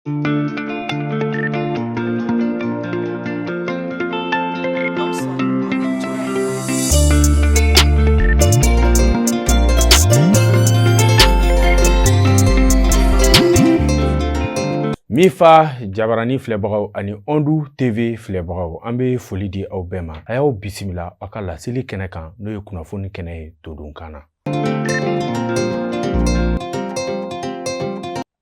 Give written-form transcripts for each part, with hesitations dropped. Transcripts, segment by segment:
Mifa jabarani filɛbagaw ani Ondu TV filɛbagaw, an bɛ foli di aw bɛɛ ma. A y'aw bisimila aw ka laseli kɛnɛ kan, n'o ye kunnafoni kɛnɛ ye todunkan na.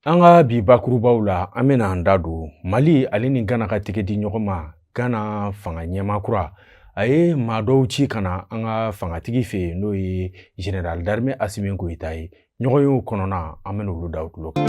An ka bi bakurubaw la, an bɛna an da don Mali ale ni Gana ka tɛgɛ di ɲɔgɔn ma. Gana fanga ɲɛmaa kura, a ye maa dɔw ci ka na an ka fangatigi fɛ yen, n'o ye général d'armée Asimi Goyita ye. Ɲɔgɔnyew kɔnɔna, an bɛna olu da aw tulo kan.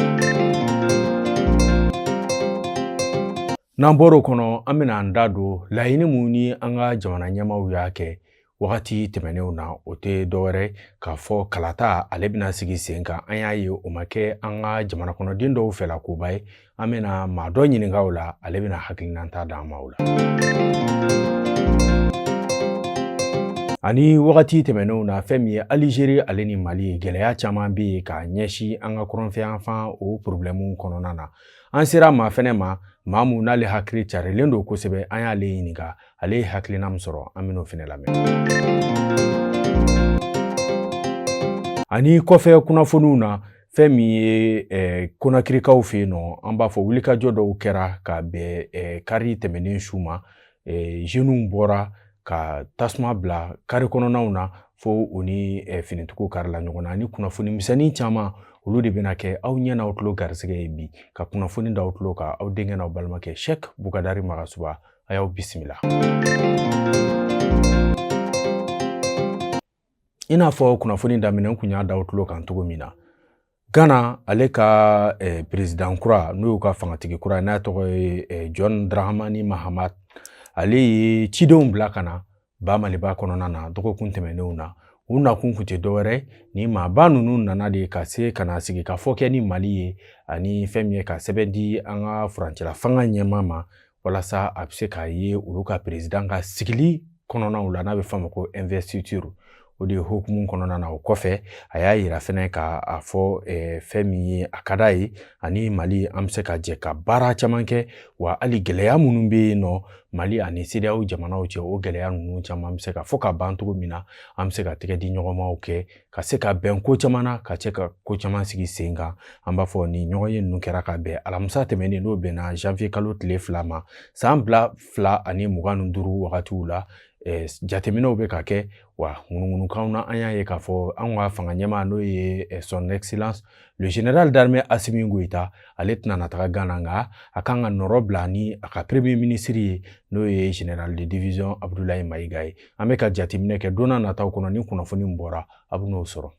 N'an bɔr'o kɔnɔ, an bɛna an da don laɲini mun ni an ka jamana ɲɛmaaw y'a kɛ wagati tɛmɛnenw na. O tɛ dɔwɛrɛ k'a fɔ kalata ale bɛna sigi sen kan. An y'a ye o ma kɛ an ka jamana kɔnɔden dɔw fɛla koba ye. An bɛna maa dɔ ɲininka o la, ale bɛna hakilinata d'an ma o la. Ani wagati tɛmɛnenw na, fɛn min ye Alizeri ale ni Mali ye, gɛlɛya caman bɛ yen k'a ɲɛsin an ka kɔrɔnfɛyanfan o porobilɛmu kɔnɔna na. An sera maa fɛnɛ ma, maa mun n'ale hakili carilen don kosɛbɛ. An y'ale ɲininka, ale ye hakilina min sɔrɔ, an bɛn'o fɛnɛ lamɛn. Ani kɔfɛ kunnafoniw na, fɛn min ye Konakirikaw fɛ yen nɔ, an b'a fɔ wulikajɔ dɔw kɛra ka bɛn kari tɛmɛnen su ma. Jeunes bɔra ka tasuma bila kari kɔnɔnaw na fo u ni finitigiw karila ɲɔgɔn na. Ani kunnafoni misɛnnin caman, olu de bɛna kɛ aw ɲɛ n'aw tulo garisɛgɛ ye bi ka kunnafoni d'aw tulo kan. Aw denkɛ n'aw balimakɛ Sɛk Bukadari Magasuba, a y'aw bisimila. I n'a fɔ kunnafoni daminɛ n kun y'a da aw tulo kan cogo min na, Gana ale ka président kura, n'o y'u ka fangatigi kura, n'a tɔgɔ ye John Dramani Mahama, ale ye cidenw bila ka na ba Maliba kɔnɔna na dɔgɔkun tɛmɛnenw na. U nakun kun tɛ dɔwɛrɛ, ni maaba ninnu nana de ka se ka na sigi ka fɔ kɛ ni Mali ye, ani fɛn min ye ka sɛbɛn di an ka furancɛla fanga ɲɛmaa ma, walasa a bɛ se k'a ye olu ka président ka sigili kɔnɔnaw la, n'a bɛ f'a ma ko investiture. O de ye hukumu kɔnɔna na. O kɔfɛ, a y'a yira fɛnɛ ka a fɔ fɛn min ye a ka d'a ye ani Mali an bɛ se ka jɛ ka baara caman kɛ, wa hali gɛlɛya minnu bɛ yen nɔ Mali ani CEDEAO jamanaw cɛ, o gɛlɛya ninnu caman bɛ se ka fɔ ka ban cogo min na, an bɛ se ka tɛgɛ di ɲɔgɔnmaw kɛ ka se ka bɛn ko caman na, ka se ka ko caman sigi sen kan. An b'a fɔ ni ɲɔgɔn ye ninnu kɛra ka bɛn alamisa tɛmɛnen, n'o bɛnna janvier kalo tile 2 ma, san 2025 wagatiw la. Jateminɛw bɛ ka kɛ wa ŋunuŋunukanw na, an y'a ye k'a fɔ an ka fanga ɲɛmaa, n'o ye son excellence le général d'armée Assimi Goïta, ale tɛna na taga Gana, nka a kan ka nɔrɔ bila ni a ka premier ministre ye, n'o ye général de division Abdoulaye Maïga ye. An bɛ ka jateminɛ kɛ, don n'a nataw kɔnɔ, ni kunnafoni bɔra, a bɛn'o sɔrɔ.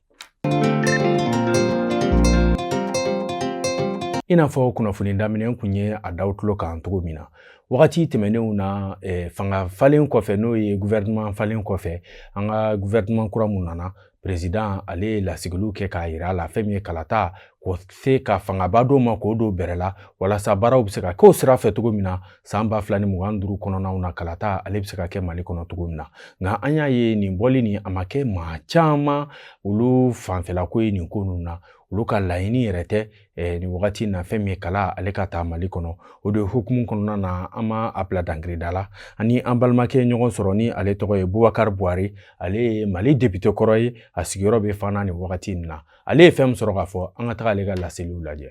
I n'a fɔ kunnafoni daminɛ kun ye a daw tulo kan cogo min na, wagati tɛmɛnenw na, fanga falen kɔfɛ, n'o ye gouvernement falen kɔfɛ, an ka gouvernement kura mun nana, président ale ye lasigiliw kɛ k'a yira a la fɛn min ye kalata k'o se ka fangaba d'o ma, k'o don bɛrɛ la, walasa baaraw bɛ se ka k'o sira fɛ cogo min na, san 2025 kɔnɔnaw na, kalata ale bɛ se ka kɛ Mali kɔnɔ cogo min na. Nka an y'a ye nin bɔli nin, a ma kɛ maa caman olu fanfɛla ko ye nin ko ninnu na. Olu ka laɲini yɛrɛ tɛ nin wagati in na fɛn min ye kala ale ka taa Mali kɔnɔ. O de hukumu kɔnɔna na, an ma a bila dangirida la, ani an balimakɛ ɲɔgɔn sɔrɔ ni ale tɔgɔ ye Bubakari Buwari. Ale ye Mali député kɔrɔ ye, a sigiyɔrɔ bɛ Fana nin wagati in na. Ale ye fɛn min sɔrɔ k'a fɔ, an ka taga ale ka laseliw lajɛ.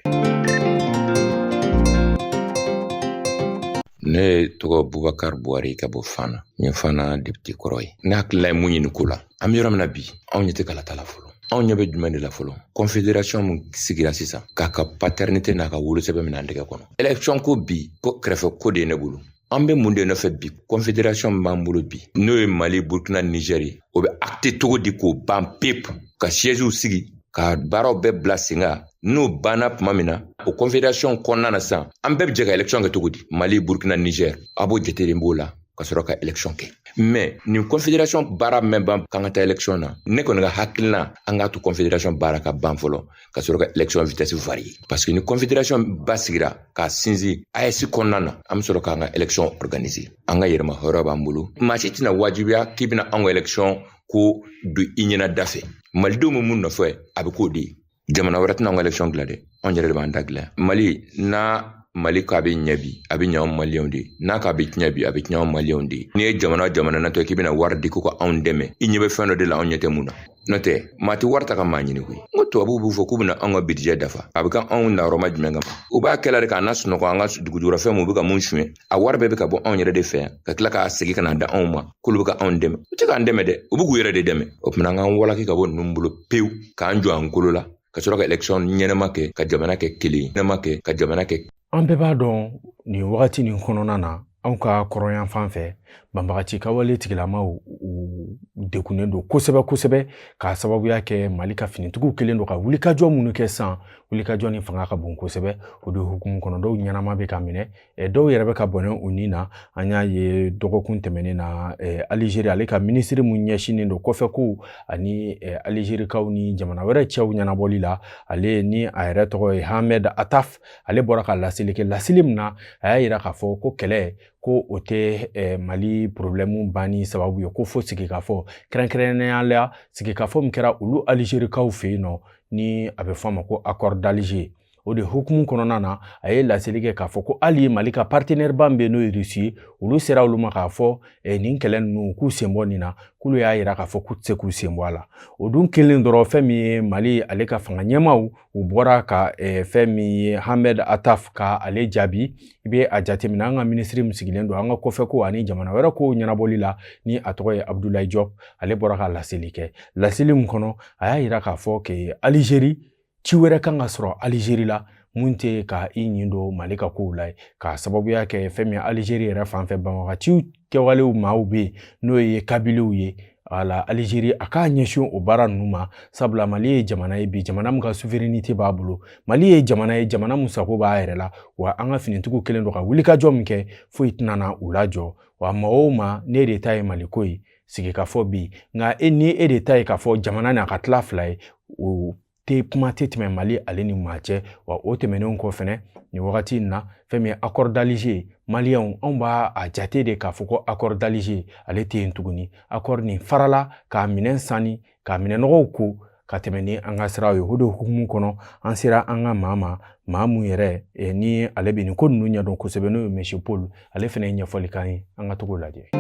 Ne tɔgɔ Bubakari Buwari ka bɔ Fana. N ye Fana député kɔrɔ ye. Ne hakilila ye mun ye nin ko la, an bɛ yɔrɔ min na bi, anw ɲɛ tɛ kalata la fɔlɔ. Anw ɲɛ bɛ jumɛn de la fɔlɔ? Confédération min sigira sisan k'a ka paternité n'a ka wolosɛbɛn minɛ an tɛgɛ kɔnɔ, élection ko bi, ko kɛrɛfɛ ko de ye ne bolo. An bɛ mun de nɔfɛ bi? Confédération min b'an bolo bi, n'o ye Mali, Burkina, Niger ye, o bɛ acté cogo di k'o ban pewu, ka sièges sigi, ka baaraw bɛɛ bila sen kan? N'o banna tuma min na, o confédération kɔnɔna na sisan, an bɛɛ bɛ jɛ ka élection kɛ cogo di? Mali, Burkina, Niger, a b'o jate de b'o la ka sɔrɔ ka élection kɛ. Mais nin confédération baara mɛn ban k'an ka taa élection na, ne kɔni ka hakilina, an k'a to confédération baara ka ban fɔlɔ, ka sɔrɔ ka élection vitesse varier, parce que ni confédération ba sigira k'a sinsin AES kɔnɔna na, an bɛ sɔrɔ k'an ka élection organiser. An ka yɛrɛma hɔrɔnya b'an bolo, maa si tɛna wajibiya k'i bɛna anw ka élection ko don i ɲɛna da fɛ. Malidenw bɛ mun nɔfɛ, a bɛ k'o de ye. Jamana wɛrɛ tɛna an ka élection dilan dɛ, anw yɛrɛ de b'an ta dilan. Mali n'a Mali k'a bɛ ɲɛ bi, a bɛ ɲɛ anw Maliyɛnw de ye. N'a k'a bɛ tiɲɛ bi, a bɛ tiɲɛ anw Maliyɛnw de ye. N'i ye jamana jamana natɔ k'i bɛna wari di ko ka anw dɛmɛ, i ɲɛ bɛ fɛn dɔ de la anw ɲɛ tɛ mun na. N'o tɛ, maa tɛ wari ta ka maa ɲini koyi. N ko tubabuw b'u fɔ k'u bɛna anw ka budget dafa. A bɛ kɛ anw nayɔrɔma jumɛn kama? U b'a kɛla de k'an lasunɔgɔ an ka dugujukɔrɔfɛn mun u bɛ ka mun suɲɛ. A wari bɛɛ bɛ ka bɔ anw yɛrɛ de fɛ yan, ka tila k'a segin ka na da anw ma k'olu bɛ ka anw dɛmɛ. U tɛ k'an dɛmɛ dɛ, u bɛ k'u yɛrɛ de dɛmɛ. O tuma an k'an walaki ka bɔ ninnu bolo pewu, k'an jɔ an kolo la, ka sɔrɔ ka élection ɲɛnama kɛ, ka jamana kɛ kelen ye, ɲɛnama kɛ, ka jamana kɛ. An bɛɛ b'a dɔn nin wagati nin kɔnɔna na, anw ka kɔrɔnyan fan fɛ, banbagaci kawale tigilamaw u degunnen don kosɛbɛ kosɛbɛ, k'a sababuya kɛ Mali ka finitigiw kɛlen don ka wulikajɔ minnu kɛ san, wulikajɔ ni fanga ka bon kosɛbɛ. O de hukumu kɔnɔ, dɔw ɲɛnama bɛ ka minɛ, dɔw yɛrɛ bɛ ka bɔnɛ u ni na. An y'a ye dɔgɔkun tɛmɛnen na, Alizeri ale ka minisiri mun ɲɛsinnen don kɔfɛ kow ani Alizerikaw ni jamana wɛrɛ cɛw ɲɛnabɔli la, ale ni a yɛrɛ tɔgɔ ye Hamed Ataf, ale bɔra ka laseli kɛ. Laseli min na, a y'a yira k'a fɔ ko kɛlɛ ko o tɛ Mali problème banni sababu ye, ko fo sigikafɔ, kɛrɛnkɛrɛnnenya la sigikafɔ min kɛra olu Alizerikaw fɛ yen nɔ, ni a bɛ fɔ a ma ko accord d'Alger. O de hukumu kɔnɔna na, a ye laseli kɛ k'a fɔ ko hali Mali ka partenaire ba min bɛ yen, n'o ye Russie ye, olu sera olu ma k'a fɔ nin kɛlɛ ninnu k'u sen bɔ nin na, k'olu y'a yira k'a fɔ k'u tɛ se k'u sen bɔ a la. O dun kelen dɔrɔn, fɛn min ye Mali ale ka fanga ɲɛmaaw, u bɔra ka fɛn min ye Hamed Ataf ka ale jaabi. I bɛ a jateminɛ, an ka minisiri min sigilen don an ka kɔfɛ ko ani jamana wɛrɛ kow ɲɛnabɔli la, ni a tɔgɔ ye Abdoulaye Diop, ale bɔra ka laseli kɛ. Laseli min kɔnɔ, a y'a yira k'a fɔ ke Alizeri ci wɛrɛ kan ka sɔrɔ Alizeri la mun tɛ ka i ɲin don Mali ka kow la ye, k'a sababuya kɛ fɛn min ye Alizeri yɛrɛ fan fɛ banbagaciw kɛwalew maaw bɛ yen, n'o ye kabiliw ye. Wala Alizeri a k'a ɲɛsin o baara ninnu ma, sabula Mali ye jamana ye bi, jamana min ka souveraineté b'a bolo. Mali ye jamana ye, jamana min sago b'a yɛrɛ la. Wa an ka finitigiw kɛlen don ka wulikajɔ min kɛ, foyi tɛna na u lajɔ. Wa maa o maa, ne de ta ye Mali ko ye, sigikafɔ bɛ yen. Nka e ni e de ta ye k'a fɔ jamana n'a ka tila fila ye, o tɛ kuma tɛ tɛmɛ Mali ale ni maa cɛ. Wa o tɛmɛnen kɔ fɛnɛ, nin wagati in na, fɛn min ye accord d'Alger, Maliyɛnw anw b'a a jate de k'a fɔ ko accord d'Alger ale tɛ yen tuguni. Accord nin farala k'a minɛn sanni, k'a minɛnɔgɔw ko ka tɛmɛ ni an ka siraw ye. O de hukumu kɔnɔ, an sera an ka maa ma, maa mun yɛrɛ ni ale bɛ nin ko ninnu ɲɛdɔn kosɛbɛ, n'o ye Monsieur Paul, ale fana ye ɲɛfɔli k'an ye. An ka togo lajɛ.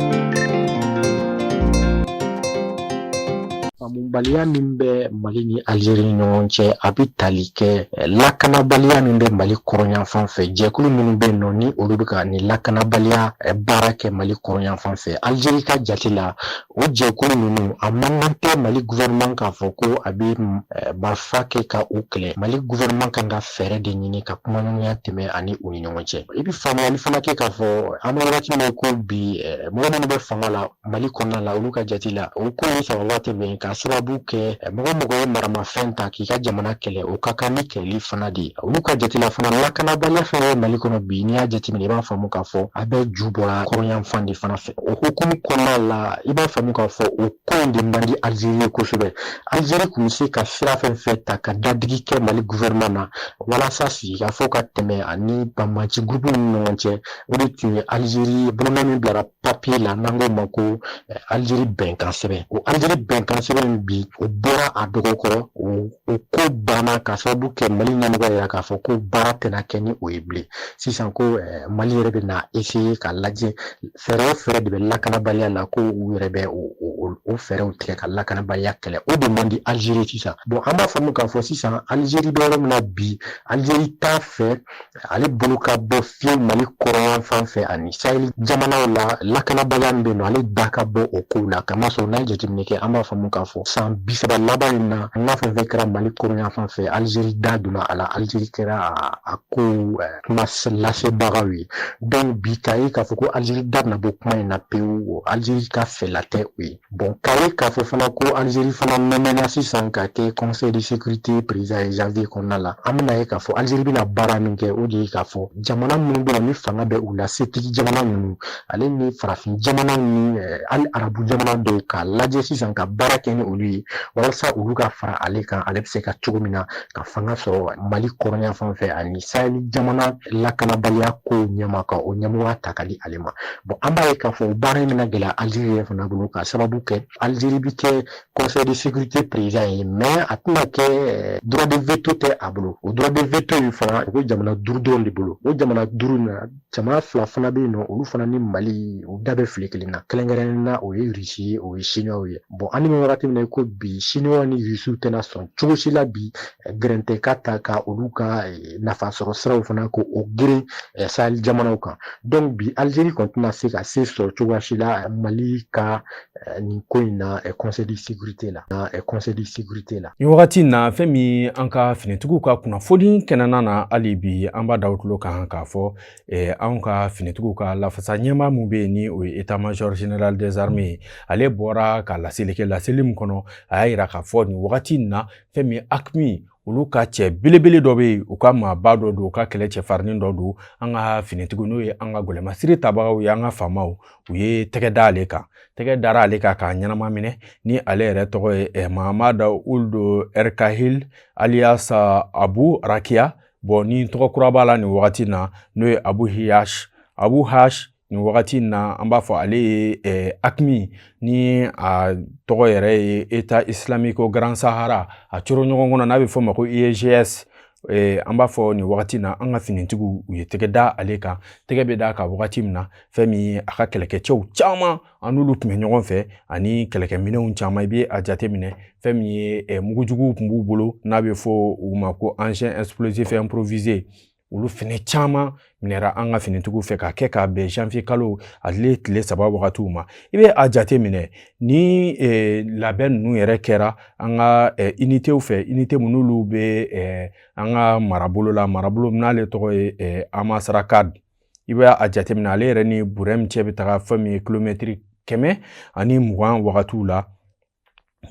Faamubaliya min bɛ Mali ni Alizeri ni ɲɔgɔn cɛ, a bɛ tali kɛ lakanabaliya min bɛ Mali kɔrɔnyanfan fɛ. Jɛkulu minnu bɛ yen nɔ, ni olu bɛ ka nin lakanabaliya baara kɛ Mali kɔrɔnyanfan fɛ, Alizeri ka jate la, o jɛkulu ninnu, a man kan tɛ Mali gouvernement k'a fɔ ko a bɛ marifa kɛ ka u kɛlɛ. Mali gouvernement kan ka fɛɛrɛ de ɲini ka kumaɲɔgɔnya tɛmɛ ani u ni ɲɔgɔn cɛ. I bɛ faamuyali fana kɛ k'a fɔ an bɛ wagati min ko bi, mɔgɔ minnu bɛ fanga la Mali kɔnɔna la, olu ka jate la, o ko in sababa tɛ bɛn, k'a sababu kɛ mɔgɔ mɔgɔ ye maramafɛn ta k'i ka jamana kɛlɛ, o ka kan ni kɛlɛli fana de ye. Olu ka jate la fana, lakanabaliya fɛn bɛ Mali kɔnɔ bi, n'i y'a jateminɛ, i b'a faamu k'a fɔ a bɛɛ ju bɔra kɔrɔnyanfan de fana fɛ. O hukumu kɔnɔna la, i b'a faamu k'a fɔ o ko in de man di Alizeri ye kosɛbɛ. Alizeri tun bɛ se ka sira fɛn fɛn ta ka dadigi kɛ Mali gouvernement na walasa sigikafɔ ka tɛmɛ ani banbaanci groupe ni ɲɔgɔn cɛ, o de tun ye Alizeri bolonɔ min bilara papiye la, n'an k'o ma ko Alizeri bɛnkan sɛbɛn. O Alizeri bɛnkan sɛbɛn in bi, o bɔra a dɔgɔkɔrɔ, o ko banna, ka sababu kɛ Mali ɲɛmɔgɔ yɛrɛ k'a fɔ ko baara tɛna kɛ ni o ye bilen. Sisan ko Mali yɛrɛ bɛ na essayer ka lajɛ fɛɛrɛ o fɛɛrɛ de bɛ lakanabaliya la, ko u yɛrɛ bɛ o fɛɛrɛw tigɛ ka lakanabaliya kɛlɛ. O de man di Alizeri sisan. Bon, an b'a faamu k'a fɔ sisan Alizeri bɛ yɔrɔ min na bi, Alizeri t'a fɛ ale bolo ka bɔ fiyewu Mali kɔrɔn fan fɛ ani Sahel jamanaw la. Lakanabaliya min bɛ yen nɔ, ale da ka bɔ o kow la, kamasɔrɔ n'a ye jateminɛ kɛ, an b'a faamu k'a fɔ san 30 laban in na, n'a fɛn fɛn kɛra Mali kɔrɔn fan fɛ, Alizeri da donna a la. Alizeri kɛra a kow kuma lasebagaw ye. Donc bi, k'a ye k'a fɔ ko Alizeri da bɛna bɔ kuma in na pewu, Alizeri ka fɛla tɛ o ye. Bon, k'a ye k'a fɔ fana ko Alizeri fana mɛnna sisan ka kɛ Conseil de sécurité président ye janvier kɔnɔna la, an bɛna ye k'a fɔ Alizeri bɛna baara min kɛ, o de ye k'a fɔ jamana minnu bɛ yen ni fanga bɛ u la, setigi jamana ninnu, ale ni farafin jamana ni hali arabu jamana dɔw, k'a lajɛ sisan ka baara kɛ. ni olu ye walasa olu ka fara ale kan, ale bɛ se ka cogo min na ka fanga sɔrɔ Mali kɔrɔnyanfan fɛ ani Sahel jamana lakanabaliya kow ɲɛma, ka o ɲɛmɔgɔya ta ka di ale ma. Bon, an b'a ye k'a fɔ o baara in bɛna gɛlɛya Algérie yɛrɛ fana bolo, k'a sababu kɛ Algérie bɛ kɛ Conseil de sécurité président ye, mais a tɛna kɛ, droit de veto tɛ a bolo. O droit de veto in fana, o bɛ jamana 5 dɔrɔn de bolo. O jamana 5 na, jamana 2 fana bɛ yen nɔ, olu fana ni Mali u da bɛ fili kelen na. Kɛrɛnkɛrɛnnen na, o ye Russie ye, o ye Chinois ye. Bon, an bɛ wagati min na i ko bi, Chinois ni Russiw tɛna sɔn cogo si la bi gɛrɛntɛ ka ta ka olu ka nafa sɔrɔ siraw fana ko o girin Sahel jamanaw kan. Donc bi, Algérie kɔni tɛna se ka se sɔrɔ cogoya si la Mali ka nin ko in na Conseil de sécurité la, Conseil de sécurité la. Nin wagati in na, fɛn min an ka finitigiw ka kunnafoni kɛnɛna na, hali bi an b'a da tulo kan k'a fɔ anw ka finitigiw ka lafasa ɲɛmaa mun bɛ yen, ni o ye état major général des armées ye, ale bɔra ka laseli kɛ. Laseli min kɔnɔ, a y'a yira k'a fɔ nin wagati in na, fɛn min AQMI, olu ka cɛ belebele dɔ bɛ yen, u ka maaba dɔ don, u ka kɛlɛ cɛfarinnin dɔ don, an ka finitigiw, n'o ye an ka gɛlɛmasiri tabagaw ye, an ka faamaw, u ye tɛgɛ da ale kan. Tɛgɛ dara ale kan k'a ɲɛnama minɛ, ni ale yɛrɛ tɔgɔ ye Mahamad Ould Erkahil alias Abu Rakia. Bon, ni tɔgɔ kura b'a la nin wagati na, n'o ye Abu Hiyash, Abu Hash. Nin wagati in na, an b'a fɔ ale ye AQMI, ni a tɔgɔ yɛrɛ ye État islamique au Grand Sahara, a coro ɲɔgɔn kɔnɔ, n'a bɛ fɔ o ma ko IEGS. An b'a fɔ nin wagati na, an ka finitigiw, u ye tɛgɛ da ale kan. Tɛgɛ bɛ da kan wagati min na, fɛn min a ka kɛlɛkɛcɛw caman, an n'olu tun bɛ ɲɔgɔn fɛ, ani kɛlɛkɛminɛnw caman. I bɛ a jateminɛ, fɛn min ye mugujuguw tun b'u bolo, n'a bɛ fɔ u ma ko engin explosif improvisé, olu fɛnɛ caman minɛra an ka finitigiw fɛ ka kɛ k'a bɛn janvier kalo ale tile 3 wagatiw ma. I bɛ a jate minɛ, ni labɛn ninnu yɛrɛ kɛra an ka unitéw fɛ, unité min n'olu bɛ an ka marabolo la, marabolo min n'ale tɔgɔ ye Amasrakad. I bɛ a jate minɛ, ale yɛrɛ ni Burɛm cɛ bɛ taga fɛn min ye kilomɛtiri 120 wagatiw la,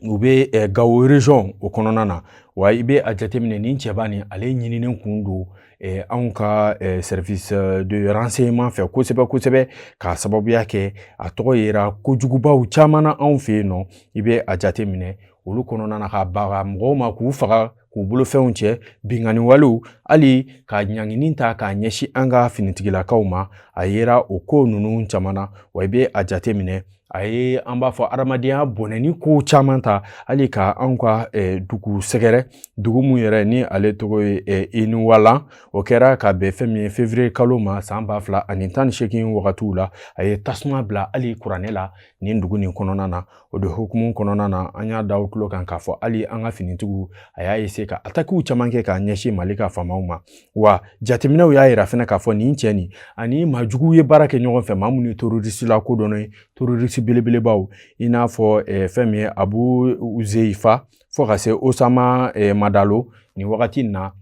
u bɛ Gawo région o kɔnɔna na. Wa i bɛ a jateminɛ, nin cɛba nin, ale ɲininen kun don anw ka service de renseignement fɛ kosɛbɛ kosɛbɛ, k'a sababuya kɛ a tɔgɔ yera kojugubaw caman na anw fɛ yen nɔ. I bɛ a jateminɛ, olu kɔnɔna na, ka baga mɔgɔw ma k'u faga, k'u bolofɛnw cɛ, binkanni walew, hali ka ɲangini ta k'a ɲɛsin an ka finitigilakaw ma, a yera o ko ninnu caman na. Wa i bɛ a jateminɛ, a ye, an b'a fɔ, adamadenya bɔnɛni ko caman ta, hali ka anw ka dugu sɛgɛrɛ, dugu mun yɛrɛ ni ale tɔgɔ ye Iniwalan. O kɛra ka bɛn fɛn min ye février kalo ma san 2018 wagatiw la. A ye tasuma bila hali kuranɛ la nin dugu nin kɔnɔna na. O de hukumu kɔnɔna na, an y'a da o tulo kan k'a fɔ hali an ka finitigiw, a y'a essayer ka attaquew caman kɛ k'a ɲɛsin Mali ka faamaw ma. Wa jateminɛw y'a yira fɛnɛ k'a fɔ nin cɛ nin ani maa juguw ye baara kɛ ɲɔgɔn fɛ, maa minnu ye terroriste lakodɔnnen ye, terroriste belebelebaw, i n'a fɔ fɛn min ye Abu Uzeifa, fo ka se Osama Madalo. Nin wagati in na,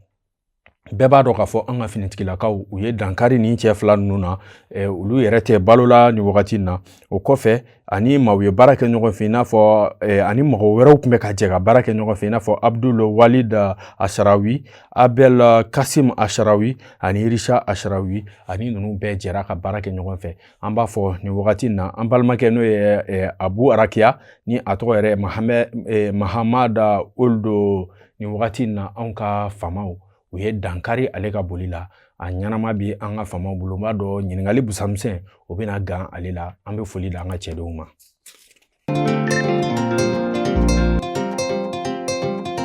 bɛɛ b'a dɔn k'a fɔ an ka finitigilakaw, u ye dankari nin cɛ fila ninnu na, olu yɛrɛ tɛ balo la nin wagati in na. O kɔfɛ, ani maaw ye baara kɛ ɲɔgɔn fɛ, i n'a fɔ ani mɔgɔ wɛrɛw tun bɛ ka jɛ ka baara kɛ ɲɔgɔn fɛ, i n'a fɔ Abdul Walid Asharawi, Abel Kasim Asharawi ani Risha Asharawi, ani ninnu bɛɛ jɛra ka baara kɛ ɲɔgɔn fɛ. An b'a fɔ nin wagati in na, an balimakɛ, n'o ye Abu Arakiya, ni a tɔgɔ yɛrɛ Mahamad Oldo, nin wagati in na, anw ka faamaw, u ye dankari ale ka boli la. A ɲɛnama bi an ka faamaw bolo. N b'a dɔn ɲininkali busamisɛn o bɛna gan ale la. An bɛ foli da an ka cɛdenw ma.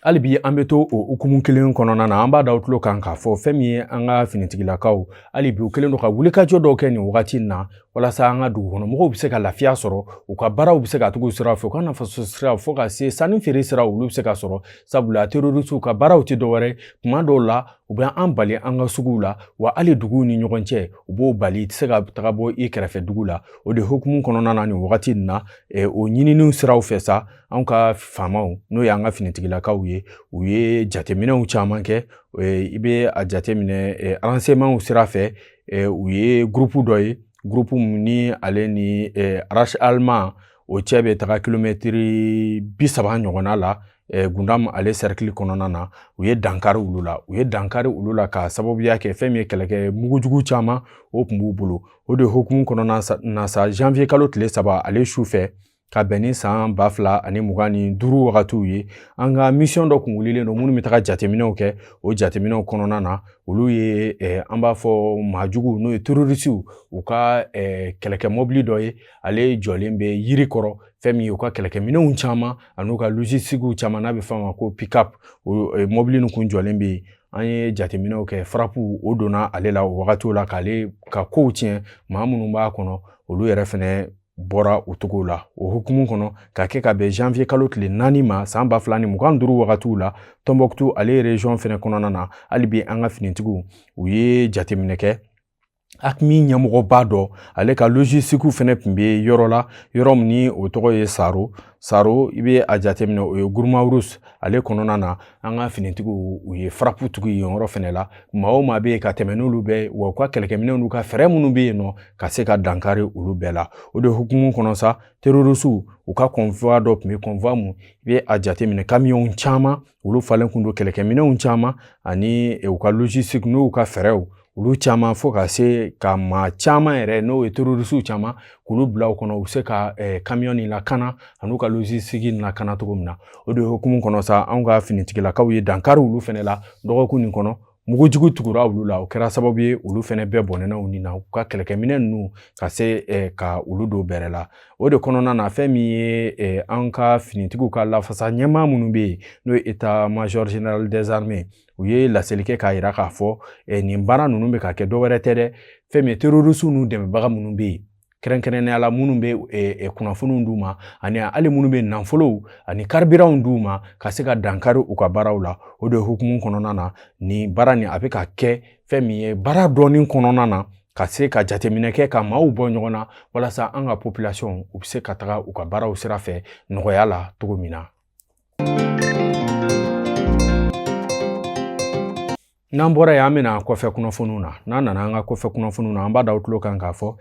Hali bi an bɛ to o hukumu kelen kɔnɔna na. An b'a da tulo kan k'a fɔ fɛn min ye an ka finitigilakaw, hali bi u kɛlen don ka wulikajɔ dɔw kɛ nin wagati in na, walasa an ka dugukɔnɔmɔgɔw bɛ se ka lafiya sɔrɔ, u ka baaraw bɛ se ka tugu sira fɛ, u ka nafasɔrɔ sira, fo ka se sanni feere sira, olu bɛ se ka sɔrɔ. Sabula terrorisiw ka baaraw tɛ dɔwɛrɛ, tuma dɔw la u bɛ an bali an ka suguw la, wa hali duguw ni ɲɔgɔn cɛ, u b'o bali, i tɛ se ka taga bɔ i kɛrɛfɛ dugu la. O de hukumu kɔnɔna na, nin wagati in na, o ɲininiw siraw fɛ sa, anw ka faamaw, n'o y'an ka finitigilakaw ye, u ye jateminɛw caman kɛ. I bɛ a jateminɛ, renseignementw sira fɛ, u ye groupe dɔ ye, groupe min ni ale ni Ras Alma o cɛ bɛ taga kilomɛtiri 30 ɲɔgɔnna la, Gundam ale cercle kɔnɔna na. U ye dankari olu la, u ye dankari olu la k'a sababuya kɛ fɛn min ye kɛlɛkɛ mugujugu caman, o tun b'u bolo. O de hukumu kɔnɔna na sa, janvier kalo tile 3 ale su fɛ, Ka bɛn ni san 2025 wagatiw ye, an ka mission dɔ kun wulilen don minnu bɛ taga jateminɛw kɛ. O jateminɛw kɔnɔna na, olu ye an b'a fɔ maajugu, n'o ye terroristew, u ka kɛlɛkɛ mɔbili dɔ ye, ale jɔlen bɛ yiri kɔrɔ. Fɛn min ye u ka kɛlɛkɛminɛnw caman an'u ka logistiquew caman, n'a bɛ fɔ a ma ko pick-up, o mɔbili nin kun jɔlen bɛ yen. An ye jateminɛw kɛ, frappe o donna ale la o wagatiw la k'ale ka kow tiɲɛ. Maa minnu b'a kɔnɔ, olu yɛrɛ fɛnɛ bɔra o cogo la. O hukumu kɔnɔ, ka kɛ ka bɛn janvier kalo tile 4 ma san 2025 wagatiw la, Tɔnbɔkutu ale région fɛnɛ kɔnɔna na, hali bi an ka finitigiw u ye jateminɛ kɛ. AQMI ɲɛmɔgɔba dɔ, ale ka logistique fɛnɛ tun bɛ yɔrɔ la, yɔrɔ min ni o tɔgɔ ye Saro. Saro, i bɛ a jateminɛ, o ye Gourma-Rharous ale kɔnɔna na. An ka finitigiw u ye frappe tugu yen yɔrɔ fɛnɛ la. Maa o maa bɛ yen ka tɛmɛ n'olu bɛɛ ye, wa u ka kɛlɛkɛminɛnw n'u ka fɛɛrɛ minnu bɛ yen nɔ, ka se ka dankari olu bɛɛ la. O de hukumu kɔnɔ sa, terroristew u ka convoi dɔ tun bɛ, convoi mun i bɛ a jateminɛ kamiyɔnw caman, olu falen kun don kɛlɛkɛminɛnw caman ani u ka logistique n'u ka fɛɛrɛw olu caman, fo ka se ka maa caman yɛrɛ, n'o ye terroristew caman, k'olu bila u kɔnɔ, u bɛ se ka kamiyɔn nin lakana an'u ka logistique nin lakana cogo min na. O de hukumu kɔnɔ sa, anw ka finitigilakaw ye dankari olu fɛnɛ la dɔgɔkun nin kɔnɔ. Mugujugu tugura olu la, o kɛra sababu ye olu fɛnɛ bɛɛ bɔnɛna u ni na, u ka kɛlɛkɛminɛn ninnu ka se ka olu don bɛrɛ la. O de kɔnɔna na, fɛn min ye an ka finitigiw ka lafasa ɲɛmaa minnu bɛ yen, n'o ye état major général des armées, u ye laseli kɛ k'a yira k'a fɔ nin baara ninnu bɛ ka kɛ, dɔwɛrɛ tɛ dɛ, fɛn min ye terroristew n'u dɛmɛbaga minnu bɛ yen, kɛrɛnkɛrɛnnenya la minnu bɛ kunnafoniw d'u ma, ani hali minnu bɛ nafolow ani carburantw d'u ma ka se ka dankari u ka baaraw la. O de hukumu kɔnɔna na, nin baara nin a bɛ ka kɛ fɛn min ye baara dɔɔnin kɔnɔna na, ka se ka jateminɛ kɛ ka maaw bɔ ɲɔgɔn na, walasa an ka population u bɛ se ka taga u ka baaraw sira fɛ nɔgɔya la cogo min na. N'an bɔra yen, an bɛna kɔfɛ kunnafoniw na. N'an nana an ka kɔfɛ kunnafoniw na, an b'a da aw tulo kan k'a fɔ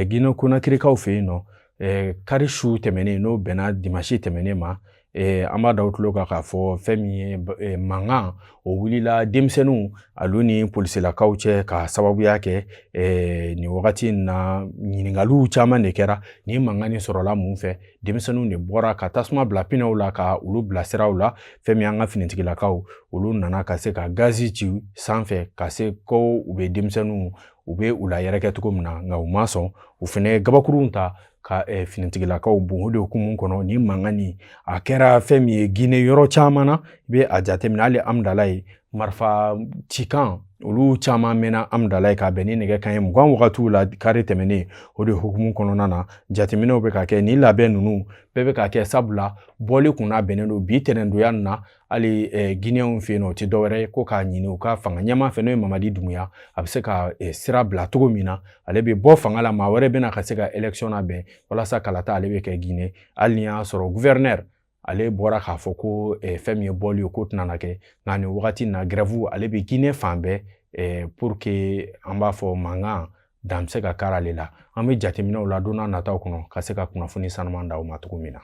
Guinée Conakrykaw fɛ yen nɔ, kari su tɛmɛnen, n'o bɛnna dimanche tɛmɛnen ma, an b'a da aw tulo kan k'a fɔ fɛn min ye mankan o wulila denmisɛnninw olu ni polisilakaw cɛ, ka sababuya kɛ nin wagati in na ɲininkaliw caman de kɛra. Nin mankan nin sɔrɔla mun fɛ? Denmisɛnninw de bɔra ka tasuma bila pinɛw la ka olu bila siraw la. Fɛn min an ka finitigilakaw, olu nana ka se ka gazi ci sanfɛ, ka se ko u bɛ denmisɛnninw u bɛ u la yɛrɛkɛ cogo min na, nka u ma sɔn. U fɛnɛ ye gabakurunw ta ka finitigilakaw bon. O de hukumu kɔnɔ, nin mankan nin a kɛra fɛn min ye Guinée yɔrɔ caman na. I bɛ a jateminɛ, hali Amudalayi, marifa cikan olu caman mɛnna Amudalayi ka bɛn ni nɛgɛ kanɲɛ 20 wagatiw la kari tɛmɛnen. O de hukumu kɔnɔna na, jateminɛw bɛ ka kɛ, nin labɛn ninnu bɛɛ bɛ ka kɛ, sabula bɔli kun labɛnnen don bi tɛnɛndonya nin na hali Guinéenw fɛ yen nɔ. O tɛ dɔwɛrɛ ye ko k'a ɲini u ka fanga ɲɛmaa fɛ, n'o ye Mamadi Doumbouya, a bɛ se ka sira bila cogo min na, ale bɛ bɔ fanga la, maa wɛrɛ bɛna ka se ka élection labɛn walasa kalata ale bɛ kɛ Guinée. Hali ni y'a sɔrɔ gouverneur ale bɔra k'a fɔ ko fɛn min ye bɔli ye, k'o tɛna na kɛ, nka nin wagati in na, grève ale bɛ Guinée fan bɛɛ, pour que an b'a fɔ mankan dan bɛ se ka kari ale la. An bɛ jateminɛw la don n'a nataw kɔnɔ ka se ka kunnafoni sanuman d'aw ma cogo min na.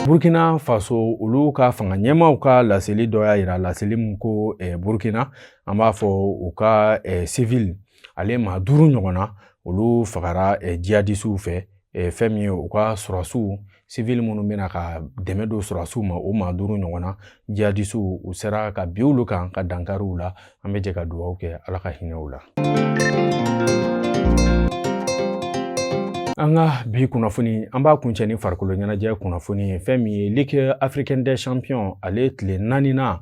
Burkina Faso, olu ka fanga ɲɛmaaw ka laseli dɔ y'a yira, laseli min ko Burkina, an b'a fɔ u ka civil ale maa 5 ɲɔgɔn na, olu fagara jihadisiw fɛ. Fɛn min ye u ka sɔrɔdasiw civil minnu bɛna ka dɛmɛ don sɔrɔdasiw ma, o maa 5 ɲɔgɔn na, jihadisiw u sera ka bin olu kan ka dankari u la. An bɛ jɛ ka dugawu kɛ, Ala ka hinɛ u la. An ka bi kunnafoni, an b'a kuncɛ ni farikolo ɲɛnajɛ kunnafoni ye. Fɛn min ye Ligue africaine des champions ale tile naaninan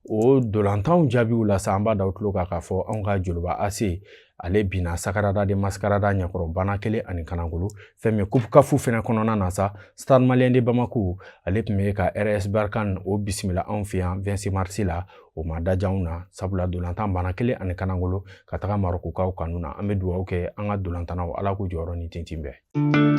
o dolantanw jaabiw la sa, an b'a da aw tulo kan k'a fɔ anw ka Joliba AC ale binna Sagrada de Mascarada ɲɛkɔrɔ bana kelen ani kanagolo. Fɛn min Coupe CAF fɛnɛ kɔnɔna na sa, Stade Malien de Bamako ale tun bɛ ka RS Berkane o bisimila anw fɛ yan 26 mars la. O ma daja anw na, sabula dolantan bana kelen ani kanagolo ka taga Marɔkukaw kanu na. An bɛ dugawu kɛ an ka dolantannaw, Ala k'u jɔyɔrɔ ni tintin bɛɛ.